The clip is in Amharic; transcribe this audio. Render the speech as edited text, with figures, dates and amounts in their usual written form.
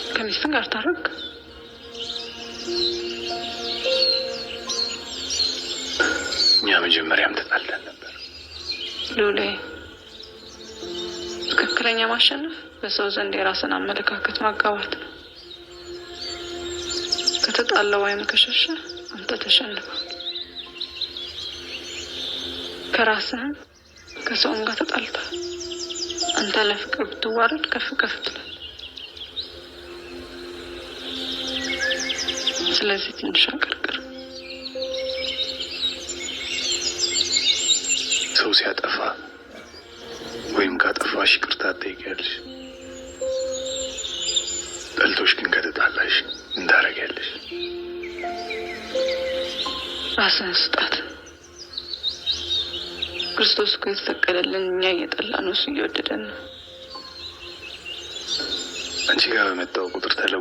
ከሚስት ጋር ታረቅ። እኛ መጀመሪያም ተጣልተን ነበር። ሉሌ፣ ትክክለኛ ማሸነፍ በሰው ዘንድ የራስን አመለካከት ማጋባት ነው። ከተጣለው ወይም ከሸሸ አንተ ተሸንፏል። ከራስህም ከሰውም ጋር ተጣልተሃል። አንተ ለፍቅር ብትዋረድ ከፍ ከፍ ትላለህ። ስለዚህ ትንሽ አቀርቅር። ሰው ሲያጠፋ ወይም ካጠፋሽ ይቅርታ ትጠይቂያለሽ። ጠልቶሽ ግን ከተጣላሽ ምን ታደርጊያለሽ? ራስህን ስጣት። ክርስቶስ እኮ የተሰቀለልን እኛ እየጠላ ነው፣ እሱ እየወደደን ነው። አንቺ ጋር በመጣው ቁጥር ተለውጫለሁ።